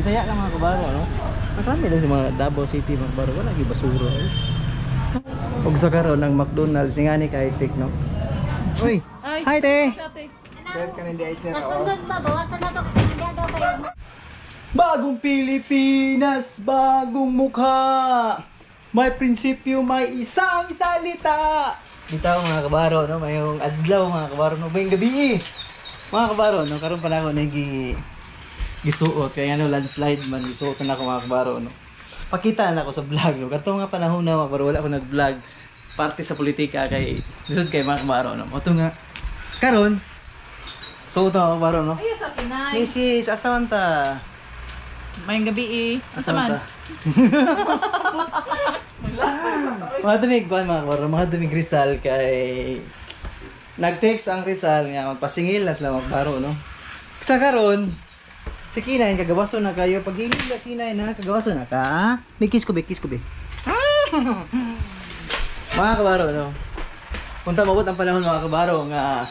Bisaya lang mga kabaro, no? Marami lang sa mga Davao City mga kabaro, wala gyud basura. Eh. Ug sa karon ang McDonald's ngani kay tik, no? Uy. Ay. Hi te. Nasunod ba? Bawasan na to. Hindi daw kayo. Bagong Pilipinas, bagong mukha. May prinsipyo, may isang salita. Bitaw mga kabaro, no? Mayong adlaw mga kabaro, no? Mayong gabi. Mga kabaro, no? Karon pala ako nagi gisuot kaya ano landslide man gisuot na ako mga kabaro, no? Pakita na ako sa vlog, no? Kato nga panahon na mga kabaro, wala ako nag-vlog. Parte sa politika kay lisod kay mga kabaro, no? Moto nga karon suot na mga kabaro, no? Ayaw sa kinay. Mrs. asa man ta? Mayong gabi eh. Asa man? Mga dumig, kuan mga kabaro, mga dumig Rizal kay nag-text ang Rizal nga magpasingil na sila mga kabaro, no? Sa karon, si Kinay kagawaso na kayo pag hilom na Kinay na kagawaso na ka. May kiss ko be, kiss ko be. Mga kabaro, no? Punta mabot ang panahon mga kabaro nga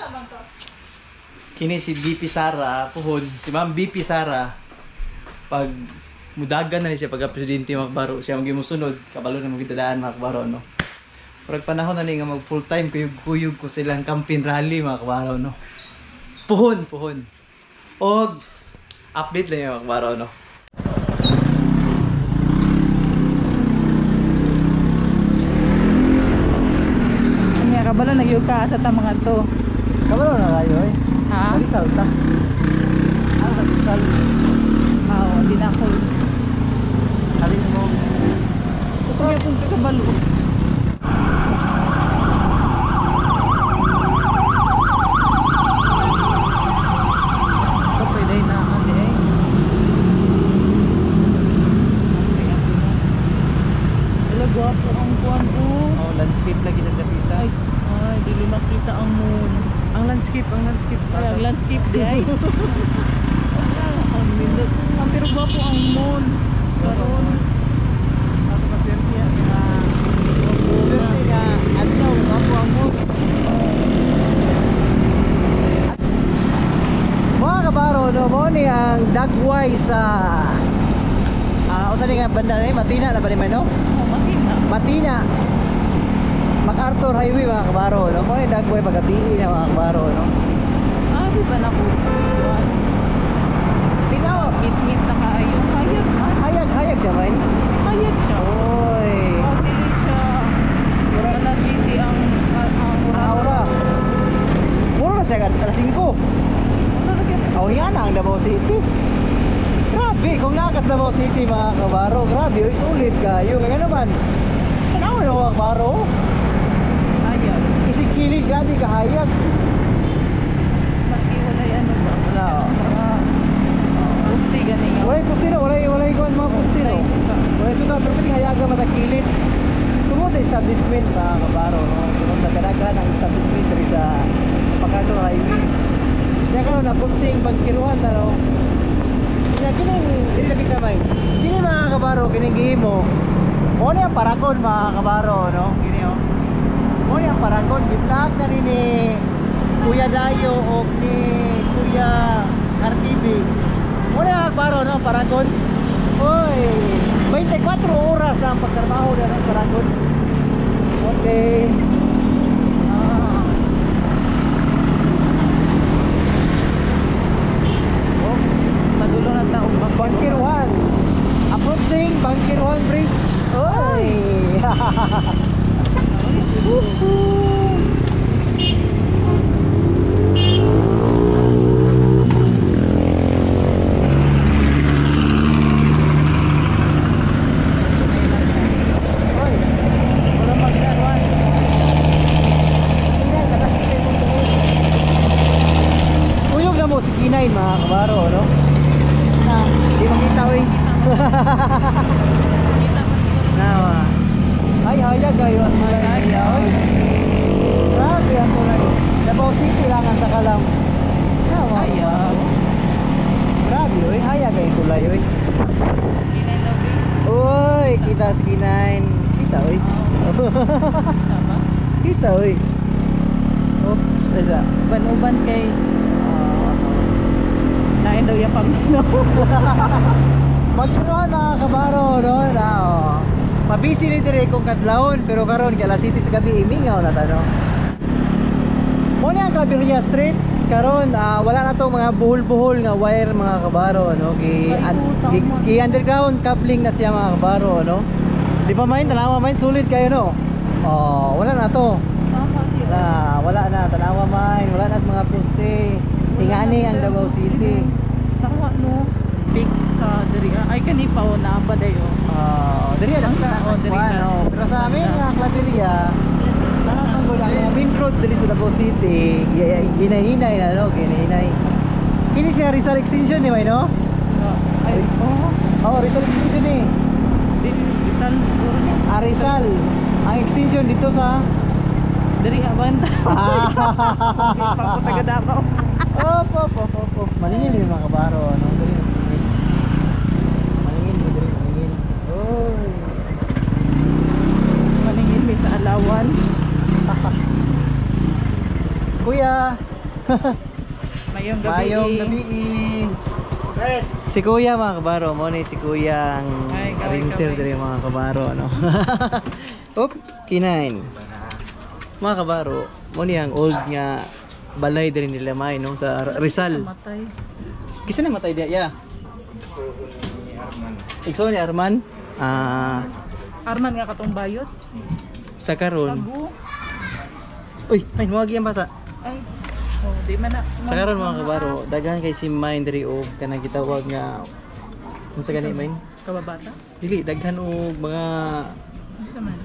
kini si BP Sara puhon, si Ma'am BP Sara pag mudagan na ni siya pagka presidente mga kabaro, siya ang gimusunod, kabalo na magdadaan mga kabaro, no? Murag panahon na ni nga mag full time kuyog-kuyog ko silang campaign rally mga kabaro, no? Puhon, puhon. Og update lang yung mga kabaro, no? Kanya kabalo nagyug ka sa ta mga to. Kabalo na kayo eh. Ha? Rizal ta. Ano sa Rizal? Oo, di na ako. Sabi mo, Kaya kung kabalo. So pwede na ate eh. Ala, gwapo ang kuwan ko. oh, landscape lagi ng dapita. Ay, ay, dili makita ang moon. Ang landscape, ang landscape. Ay, ang landscape di ay. Ang nindot. Ang pero gwapo ang moon. Karon. Ato ka swerte yan nga. Swerte nga adlaw gwapo ang moon. Mga kabaro, no, mo ni ang dagway sa usa ni nga banda ni Matina na ba ni man, no? Oh, makita. Matina. MacArthur Highway mga kabaro, no? Mo ni dagway paggabi na mga kabaro, no? Ah, di ba na ko? Tinaw, Ngit-ngit na kaayo. Hayag ah. hayag hayag siya man. Hayag siya. Oy. Oh, dili siya. Wala city ang ang Aura. Mura na siya alas 5. Wala na gyud. Oh, yan ang Davao City. Grabe, kung nakas Davao City mga kabaro, grabe, oy, sulit kayo. Kaya naman, tanaw na mga kabaro. Hayag. Isig kilid, grabe kahayag. Maski walay ano ba? Wala, oh. Mga pusti gani nga. Walay pusti no, walay, walay kuwan mga pusti no. Walay suka. Walay suka, pero pwede hayaga matakilid. Tungod sa establishment mga kabaro, no? Tungod sa kadaghan ang establishment diri sa MacArthur Highway. Kaya karon na boxing pagkiruan na no. Kaya kining dili na bigta may. Kini mga kabaro kining gihimo. Mo ni ang Paragon mga kabaro no. Kini oh. Mo ni ang Paragon gi-vlog na ni Kuya Dayo o ni Kuya RTV. Mo ni ang kabaro no, Paragon. Oy, 24 oras ang pagtrabaho na ng Paragon. Okay. Ah. Oh, Padulo na taong Bangkiruhan. Approaching Bangkiruhan Bridge. Oy. Woohoo! Oy. Wala magkaroon. Kinay, kasakit sa imong tuod. Kuyog na mo si Kinay mga kabaro, no? Na, di makita oy. Kita man siguro. Nawa. Ay, hayag kayo ang tulay niya, oy. Grabe ang tulay. Davao City lang ang sakalam. Nawa. Hayag. Grabe, oy. Hayag ay tulay, oy. Kinay daw, be. Uy, kita si Kinay. Kita, oy. Tama. Kita, oy. Oops, asa. Uban-uban kay Ah, lain daw yung paminaw. Magkinuha mga kabaro, no? Na, oh. Mabisi ni dire kung kadlawon, pero karon kay alas 7 sa gabi imingaw na ta, no? Mo ni ang Claveria Street karon, wala na tong mga buhol-buhol nga wire, mga kabaro, no? Gi, Ay, an, puta, gi, man. gi underground cabling na siya, mga kabaro, no? Di pa main tanawa main, sulit kayo, no? Oh, wala na to. Tama siya. Wala, wala na tanawa main, wala na sa mga poste. Tingani ang Davao City. Tama no. Big sa diri ah. Ay kani pa oh, naa pa dayo. Ah, diri lang sa Oh, diri kuan, na. no. Pero sa amin nga Claveria, nakapanggol ang mga main road diri sa Davao City, ginahinay na, no, ginahinay. Kini siya Rizal Extension di ba, no? Oh, ay, oh. Oh, Rizal Extension eh. Di Rizal siguro ni. Ah, Rizal. Ang extension dito sa Diri ah, banda. Hindi pa ako taga Davao. Opo, opo, opo, opo. Maningil yung mga kabaro, no? Dali, maningil. Maningil, dali, maningil. Oy. Maningil mi sa Alawan. Kuya, Mayong gabi. mayong gabi. Si Kuya, mga kabaro, mo ni si Kuya ang Ay, kaway, rinter kaway. diri, mga kabaro, no. Op, kinain. Mga kabaro, mo ni ang old nga balay diri nila may, no, sa Rizal. Matay. Kisa na matay diya, ya. Igsoon ni Arman. Ah, Arman nga katong bayot. Sa karon. Sabu. Uy, ay muagi ang bata. Ay. Oh, di man na. Sa karon, mga kabaro, daghan kay si Mine diri og kanang gitawag nga unsa gani, Mine? Kababata. Dili daghan og mga Unsa man?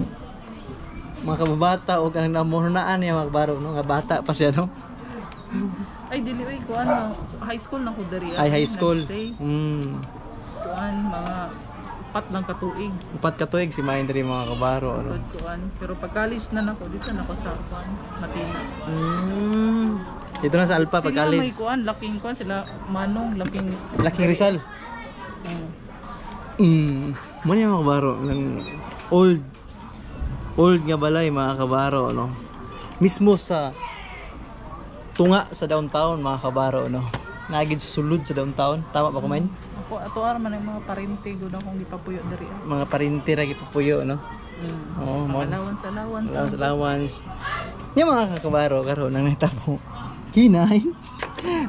mga kababata o kanang namonaan niya, mga kabaro, no, nga bata pa siya, no. Ay dili oy kuan no. High school na ko diri. Ay, high school. Nag-stay. Kuan mga 4 lang ka tuig. 4 ka tuig si Mine diri, mga kabaro, no. Good kuan. Pero pag college na nako dito na ko sa kuan Matina. Dito na sa Alpa pag Sila may college. kuan, laking kuan sila Manong, laking Laking Rizal. Oh. Mo niya, mga kabaro, ng old old nga balay, mga kabaro, no. Mismo sa tunga sa downtown, mga kabaro, no. Nagid sa sulod sa downtown, tama ba kumain? Ako ato ar man ang mga parente gud akong gipapuyo diri ah. Mga parente ra gipapuyo, no. Oo, mo. Allowance, allowance. Allowance, allowance. Yung mga kakabaro karon nang nahitabo. Kinay.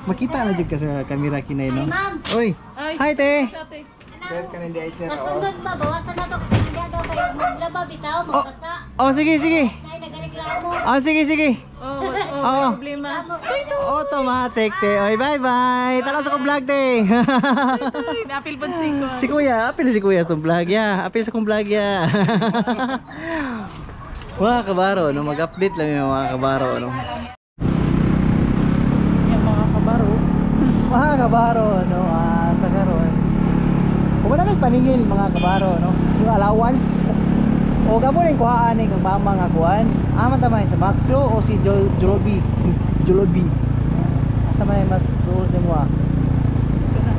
Makita na jud ka sa camera, kinay, no. Ma'am. Oy. Ay. Hi, te. Sa ate. Nasunod ba, bawasan na to. Hindi daw kayo maglaba, bitaw, magbasa. Oh, sige, sige. Ay, nagareklamo. Oh, sige, sige. Oh, oh, Oo. may problema. Automatic, te. Oy, bye-bye. Tara sa kong vlog, te. Ay, napil pa si ko. Si Kuya, apil si Kuya sa tong vlog ya. Apil sa kong vlog ya. Mga kabaro, no, mag-update lang yung mga kabaro, no. Yung mga kabaro. Mga kabaro, no, sa karon. Kung wala may paningil, mga kabaro, no. Yung allowance. O kamo rin kuhaan ni kang mama nga kuan. Aman tama sa McDo o si Jollibee. Jollibee. Asa may mas dool sa mo ah?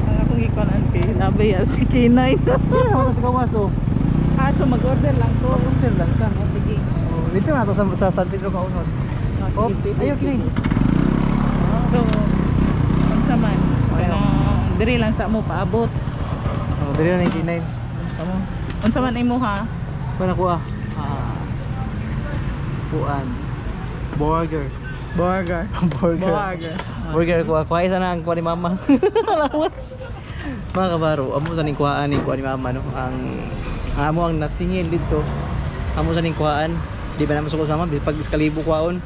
Ang akong ikuan kay nabay ah, si K9. Hindi na sa gawas oh. Ah, so mag-order lang ko. Mag-order lang ka. Oh, sige. Oh, dito na to sa San Pedro Kaunod. Oh, Oh, sige, ayo kini. So, unsa man? Ayaw. Kanang diri lang sa mo paabot. Oh, diri na 99. Kamo. Unsa man imo ha? Kuha na kuha. Ah. Kuan. Burger. Burger. Burger. Burger. Burger kuha. Kuha isa na ang kuha ni mama. Salamat. Mga kabaro, amo sa ning kuhaan ni kuha ni mama, no. Ang amo ang nasingil dito. Amo sa ning kuhaan. Di ba naman sukos mama pag iskalibo kuhaon.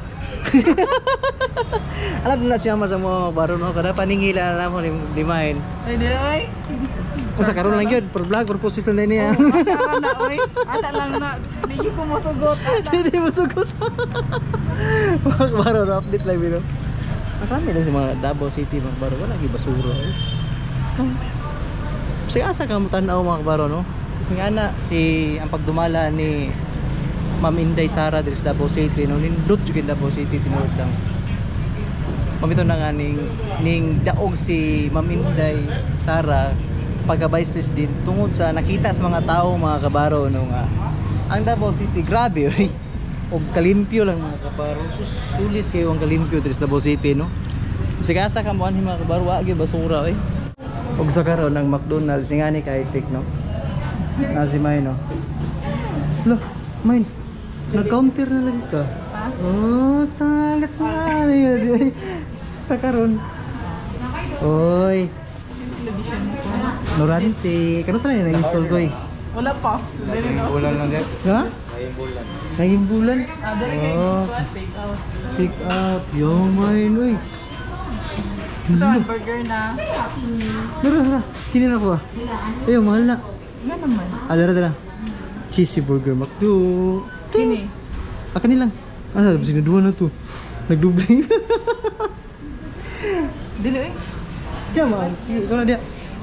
Alam na siya mama sa mga kabaro, no. Kada paningila na namo ni Dimain. Ay, di ay. Kung sa karon lang yun, per vlog, per post lang din niya. Oh, ata na oy. Ata lang na. Di ko musugot. Ata. Hindi mo sugot. Mga kabaro, no, update lang bino. Marami lang sa mga Davao City, mga kabaro. Wala gyud basura. Eh. Sige, asa ka mo tanaw, mga kabaro, no? Nga na, si, ang pagdumala ni Ma'am Inday Sara diri sa Davao City, no? Nindot jud kay Davao City, tinuod lang. Mamito na nga ning daog si Ma'am Inday Sara pagka Vice President tungod sa nakita sa mga tao, mga kabaro, no, nga ang Davao City grabe oy og kalimpyo lang, mga kabaro. Sus, sulit kayo ang kalimpyo diri sa Davao City, no. Sige, asa ka mo anhi, mga kabaro, wa gyud basura oy. Ug sa karon ang McDonald's ngani kay high-tech, no? Na si May, no? Lo, May, nag-counter na lagi ka. Ha? Oh, tagas na sa karon. Oy, Norante. Kamusta na na-install ko eh? Wala pa. Dili no. Bulan lang sir. Ha? Ngayong bulan. Naging bulan? Ah, dili kay Oh, take out. take out. Yo, mine, uy. So, burger na. Dara, dara. Kini na ko ah. Ayo, mahal na. Nga naman. Ah, dara, dara. Cheesy burger McDo. Kini. Ah, kanilang. Ah, sabi sinuduha na to. Nagdubling. Dili eh. Diya man. Sige, ikaw na diya.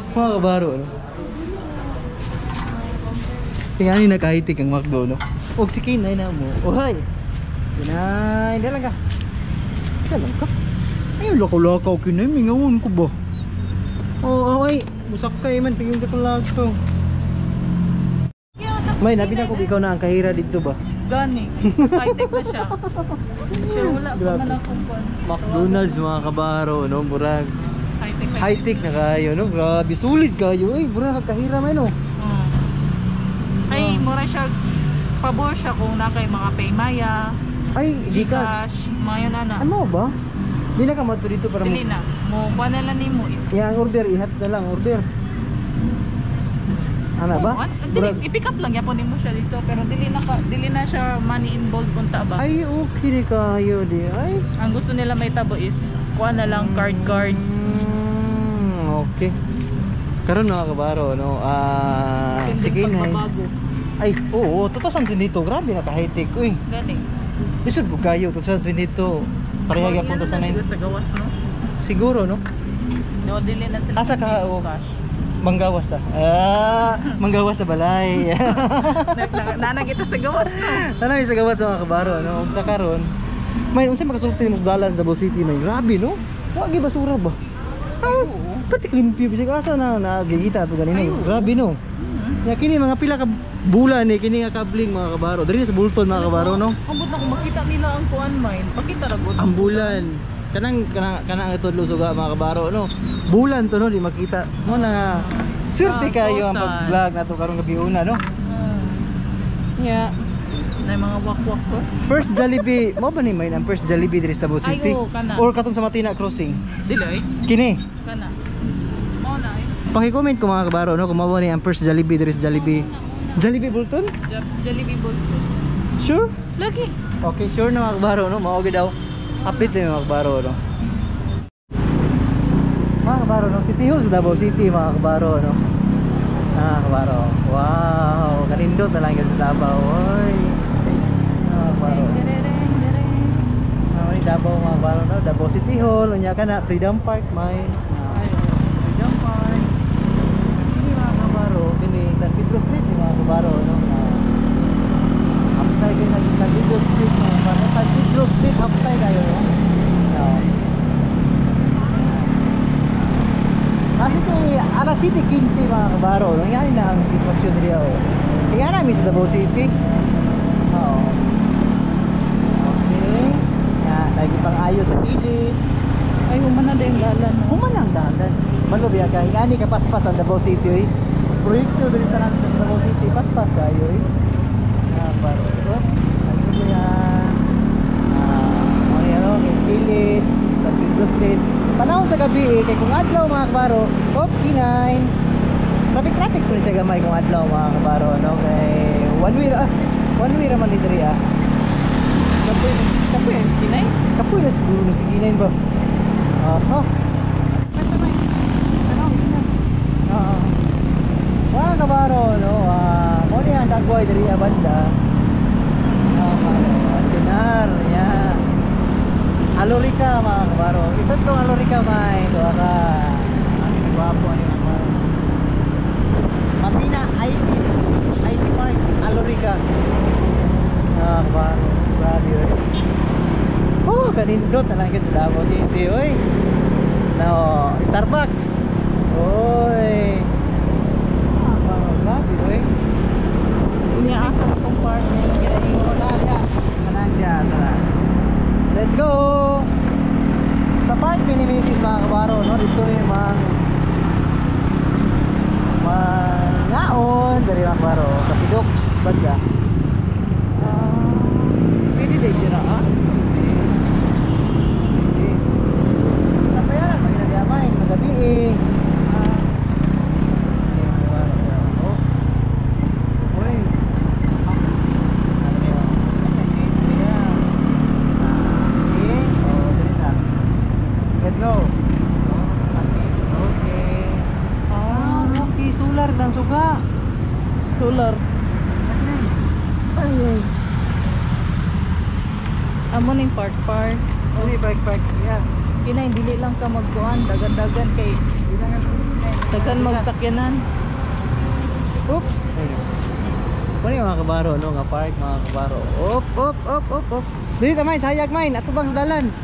Mga kabaro, ano? Tingnan ni nakahitik ang McDo, no? Og si Kinay na mo. Ohay! Kinay, dala lang ka. Dala lang ka. Ay, lakaw-lakaw Kinay. Mingawon ko ba? Oh, ay. Musak kay man. Pingin ka to. May, nabi na ko ikaw na ang kahira dito ba? Gani. High-tech na siya. Pero wala pa Grabe. man akong kwan. McDonald's, mga kabaro, no? Murag. High-tech. High-tech na kayo, no? Grabe, sulit kayo. Ay, murag kahira man, no? Ay, mura siya. Pabor siya kung na kay mga Paymaya, Ay, Gcash. mga yun ana. Ano ba? Di na ka madto dito para mo. Dili na. Mo kuha na lang nimo is. Yang order, ihat na lang order. Ana ba? Oh, dili, Murag- i-pick up lang yapon nimo siya dito pero dili na siya money involved unta ba. Ay, okay di kayo di. Ay. Ang gusto nila may tabo is kuha na lang card card. Okay. Karon mga kabaro, no? Ah, Tinding sige na. pagbabago. Ay, oo, 2022. Grabe naka high-tech, uy. Gani. Lisod po kayo, 2022. Pareha gyapon ta sa Siguro 9. sa gawas no. Siguro, no? No, dili na sila. Asa ka, mag- oh. cash. Manggawas ta. Ah, manggawas sa balay. Nanagita sa gawas no. Tanay sa gawas mga kabaro, no? Ug sa karon, may unsay makasulti nimo sa dalan sa Davao City, may grabe, no? Wa gyud basura ba? Ah, pati limpyo bisag asa na nagigita to ganina. Ay, oo. Grabe, no? Ya kini mga pila ka bulan ni kini nga kabling, mga kabaro. Diri sa Bulton, mga kabaro, no? Ambot na kung makita nila ang kuan mine. Pakita ra gud. Ang bulan. Kanang kanang kanang ito lusuga, mga kabaro, no. Bulan to, no, di makita. Mo na swerte Ah, kayo ang so sad. pag-vlog nato karong gabi una, no? Yeah. Na mga wakwak ko. First Jollibee, mo ba ni may ang first Jollibee diri sa Davao Ay, City? oo, kana. Or katong sa Matina Crossing? Dili ay. Kini. Kana. Mao na eh. Paki-comment ko, mga kabaro, no, kung mao ba ni ang first Jollibee diri sa Jollibee. Jollibee Bulton? Jollibee Bolton. Sure? Lagi. Okay, sure na, mga kabaro, no? Mao gyud daw. Update lang mga kabaro, no? Mga kabaro, no? City Hall sa Davao City, mga kabaro, no? Ah, kabaro. Wow, kanindot na lang yun sa Davao. Oy. Mga kabaro. Ah, ni Davao, mga kabaro, no? Davao City Hall, unya ka na Freedom Park may. Ah, Ay, oo. Freedom Park. Kini, mga kabaro, kini San Pedro Street ni mga kabaro, no? Ah, hapsay kayo na San Pedro Street, mga kabaro. San Pedro Street hapsay kayo, no? No. Kasi kay Ara City 15, mga kabaro, no? Yan na ang sitwasyon diri oh. Kaya namin sa Davao City. Oo. Okay. Yan, lagi pang ayos sa gilid. Ay, humana din dalan no. Human ang dalan. Malubi ka, ingani ka paspas ang Davao City oy. Proyekto diri tanan sa Davao City, paspas kayo oy. Ah, baro. Ano ko yan? Ah, mo ni ano, kay Pilit, sa Pedro Street. Panahon sa gabi eh, kay kung adlaw, mga kabaro, op, K9. Traffic traffic po ni sa gamay kung adlaw, mga kabaro, no, kay one way ra, ah, one way ra man ni diri ah. Kapoy, kapoy ang kinay. Kapoy na siguro no si K9 ba? Aha. Oo. Mga kabaro, no? Ah, mo ni ang dagway diri ah, banda. Ah, Sinar, yan. Alorica, mga kabaro. Ito tong Alorica may duha ka. Ang gwapo ani, mga kabaro. Matina IT IT Park, Alorica. Ah, kabaro. Grabe oy. Oh, kanindot na lang gyud sa Davao City oy. No, Starbucks. Oy. Ah, wow, grabe oy. Unya asa na kong partner Oh, tara. Tanan dyan, tara. Let's go! Sa Park Minimitis, mga kabaro, no? Dito rin mga Pidox banda. Ah, pwede din sira ah. Pwede. Napayaran, maginagamay, magabi eh. Ah, Oh. Uy. Ano yun? Okay. Oh, dali na. Let's go. Okay. Ah, okay. Solar lang suga. Solar. Ay, ay. Amo ning park park. Uli, park, park. Yeah. Kinay dili lang ka magkuan, dagan-dagan kay dagan magsakyanan. Oops. Ayun. Wala yung mga kabaro, no? Nga park, mga kabaro. Op, op, op, op, op. Dili ta main, sayag main. Atubang sa dalan.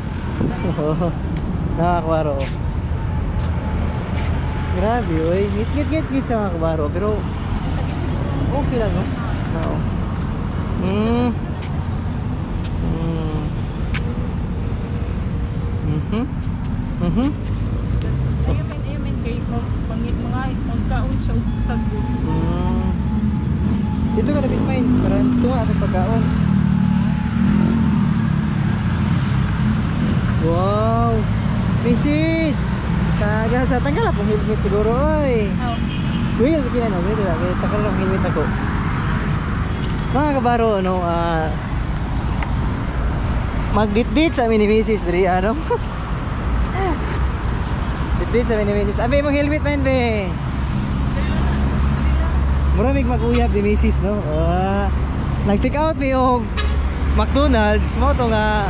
Mga kabaro. Oh. Grabe, oy. Ngit, ngit, ngit, ngit sa mga kabaro. Pero, okay lang, no? Oo. Ayaw men kay pangit mga magkaon siya og sagbot. Dito ka na main. Para tuwa atong pagkaon. Wow! Mrs! Taga sa tanggal akong helmet siguro oy. Oh. Kuya sa kinano, dito na, tanggal akong helmet ako. Mga kabaro, ano, magditdit sa amin ni Mrs. Diri, ano? Ditdit sa amin ni Mrs. Abi, mong helmet man, be. Muramig mag-uyab ni Mrs. no? Ah, nag-take out ni og McDonald's mo to nga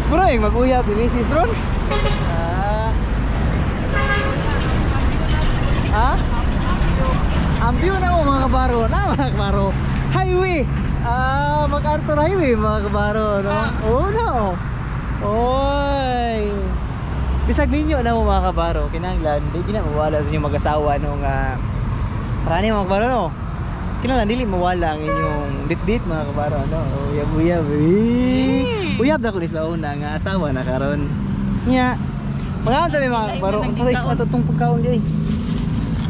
muramig mag-uyab ni Mrs. ron. Ah. Ha? Ang view na mo mga kabaro, na mga kabaro. Highway. Ah, MacArthur Highway mga kabaro, no? Oo no. Oy. Bisag ninyo na mo mga kabaro, kinahanglan di gina mawala sa inyong mag-asawa no nga parani mga kabaro no. Kinahanglan dili mawala ang inyong ditdit mga kabaro no. Uyab uyab. Eh. Uyab na ko ni sa una nga asawa na karon. Nya. Magaon sa mi mga kabaro, Ay, ay atong pagkaon di ay.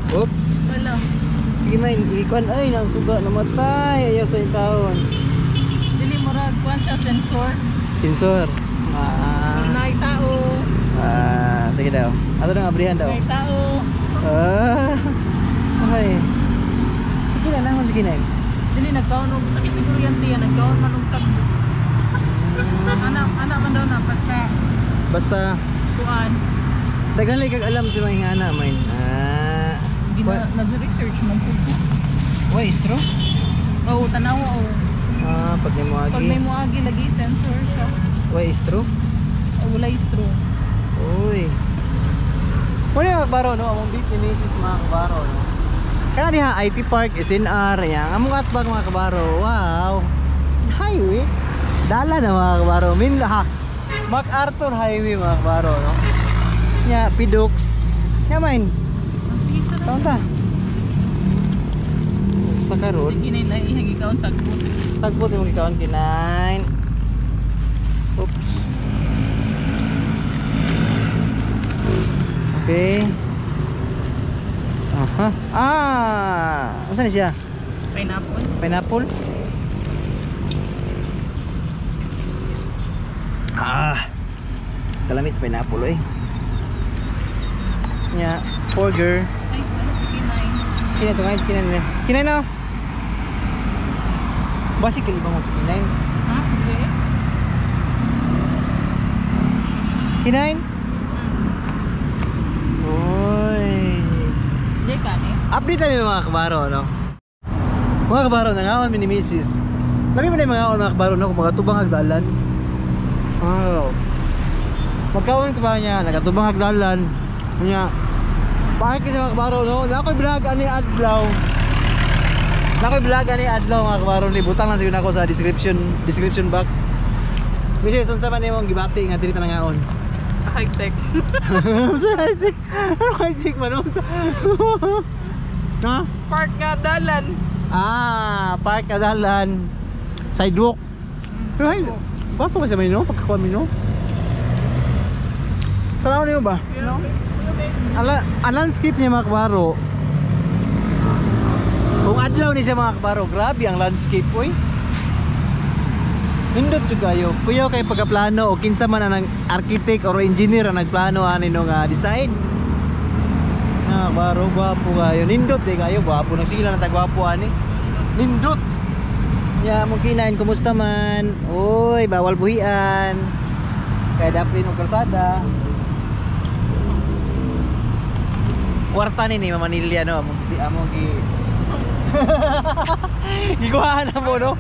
Oops. Wala. Sige man, ikuan ay nang suga namatay ayaw sa taon. Dili murag kuan siya sensor. Sensor. Ah. Nay tao, Ah, sige daw. Ato nang abrihan daw. nay tao. Ah. Okay. Sige na, nahon sige na. Dili nagkaon og sakit siguro yan tiya, nagkaon man og sagbot. Ana ana man daw na basta Basta kuan. daghan lay kag alam sa mga ingana man. Ah. Gina nag-research man pud ko. Why is true? Oo, tanawa oh. Ah, pag may Pag may muagi. muagi lagi sensor siya. Why is true? O wala is true. Uy. Wala yung kabaro no, among beat ni Mrs. mga kabaro no. Kaya diha IT Park SNR yang among atbang mga kabaro. Wow. Highway. Dala na mga kabaro. Min ha. MacArthur Highway mga kabaro no. Nya Pidux. Nya main. Sige tara. Taon ta. Sa karon, Sige na lang ihang ikaon sagbot. sagbot imong gikaon kinain. Oops. Okay. Aha. Ah, unsa ni siya? Pineapple. Pineapple? Ah. Kalamis pineapple eh. Nya, burger. Ay, ano si Kinay? Kina to guys, kina na. Kina na. Basi kali ba mo sa kinain? Ha? Hindi. Kinain? Oy. Hindi ka ni. Update tayo mga kabaro, no? Mga kabaro, nangawan mi ni Mrs. Lami man na yung mga mga kabaro, no? Kung magatubang hagdalan. Wow. Magkaon ka ba niya? Nagatubang hagdalan. Niya. Bakit kasi mga kabaro, no? Nakoy vlog ani adlaw. Nakoy vlog ani adlaw mga kabaro. Libutang lang siguro nako sa description description box. Mrs., unsa man imong gibati nga diri ta nangaon? High tech. Unsa high tech? Ano high tech man? Unsa? Ha? Park nga dalan. Ah, park kadalan. Sidewalk. Pero ay, bako ba sa may no? Pagkakuha mi no? Tanaw niyo ba? No? Ala, ang landscape niya mga kabaro. Kung adlaw Malinsaw ni siya, mga kabaro. Grabe ang landscape, oy. Nindot jud kayo. Kuyaw kay pagkaplano o kinsa man ang architect or engineer ang nagplano ani no nga design. Ah, baro, gwapo kayo. Nindot eh kayo, gwapo nang sila na tagwapo ani. Nindot. Ya, mo kinain, kumusta man? Uy, bawal buhian. Kaya daplin og kalsada. Kwarta ni Mama Manila no, among among gi gikuhaan na mo no.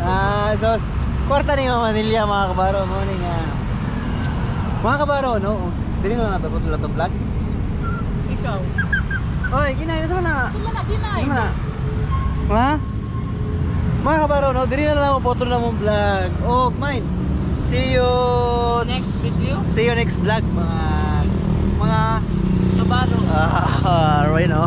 Ah, so kwarta ni Mama Manila, mga kabaro, mo ni nga. Mga kabaro no, dili na nato putol atong vlog. Ikaw. Oy, kinain sa na. Suma na kinay. Ano na? Ha? Mga kabaro no, dili na lang mo putol na mong vlog. Og mine. See you Next video. See you next vlog, mga Kabaro. Ah, right no.